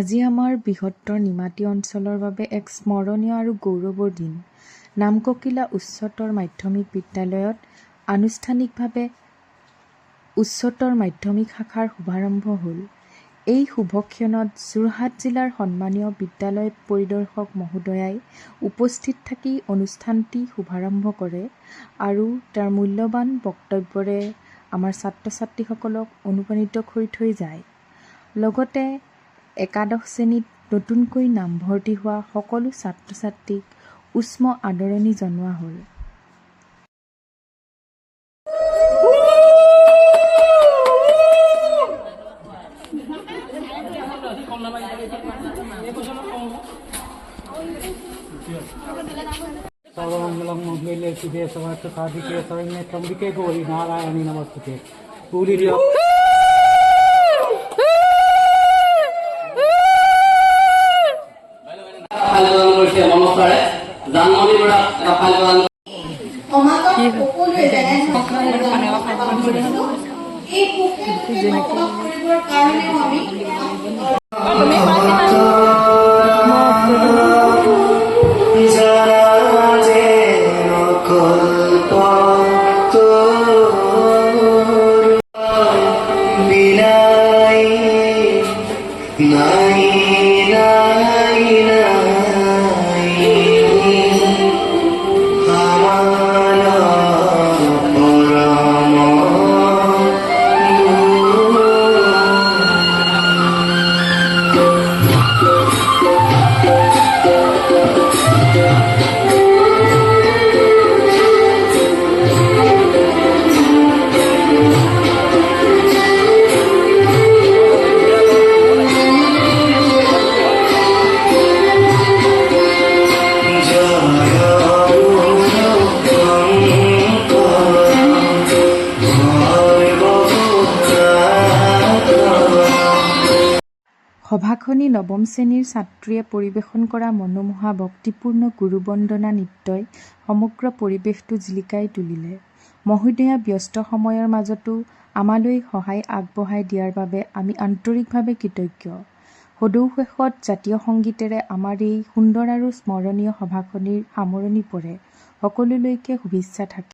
আজি আমাৰ বৃহত্তৰ নিমাতী অঞ্চলৰ বাবে এক স্মৰণীয় আৰু গৌৰৱৰ দিন। নামককিলা উচ্চতৰ মাধ্যমিক বিদ্যালয়ত আনুষ্ঠানিকভাৱে উচ্চতৰ মাধ্যমিক শাখাৰ শুভাৰম্ভ হ'ল। এই শুভক্ষণত যোৰহাট জিলাৰ সন্মানীয় বিদ্যালয় পৰিদৰ্শক মহোদয়াই উপস্থিত থাকি অনুষ্ঠানটি শুভাৰম্ভ কৰে আৰু তেওঁৰ মূল্যৱান বক্তব্যৰে আমাৰ ছাত্ৰ ছাত্ৰীসকলক অনুপ্ৰাণিত কৰি থৈ যায়। লগতে একাদশ শ্ৰেণীত নতুনকৈ নামভৰ্তি হোৱা সকলো ছাত্ৰ ছাত্ৰীক উষ্ম আদৰণি জনোৱা হ'ল। সৰ্বমঙ্গলং মঙ্গলে শিবে সৰ্বাৰ্থ সাধিকে শৰণ্যে ত্ৰম্বিকে গৌৰী নাৰায়ণী নমস্তুতে। তুলি দিয়ক। ফাইল প্ৰদান কৰিছে মনোজ ছাৰে। জানমণি বৰাক এটা ফাইল প্ৰদান সমাজত সকলোৱে যেনেধৰণে এই সুখে দুখে বসবাস কৰিবৰ কাৰণেও আমি জানা যেন কল্প তৰু বিলাই নাই নাই নাই আমাৰ পৰম গুৰু। সভাখনি নৱম শ্ৰেণীৰ ছাত্ৰীয়ে পৰিৱেশন কৰা মনোমোহা ভক্তিপূৰ্ণ গুৰুবন্দনা নৃত্যই সমগ্ৰ পৰিৱেশটো জিলিকাই তুলিলে। মহোদয়া ব্যস্ত সময়ৰ মাজতো আমালৈ সহায় আগবঢ়াই দিয়াৰ বাবে আমি আন্তৰিকভাৱে কৃতজ্ঞ। সদৌ শেষত জাতীয় সংগীতেৰে আমাৰ এই সুন্দৰ আৰু স্মৰণীয় সভাখনিৰ সামৰণি পৰে। সকলোলৈকে শুভেচ্ছা থাকিল।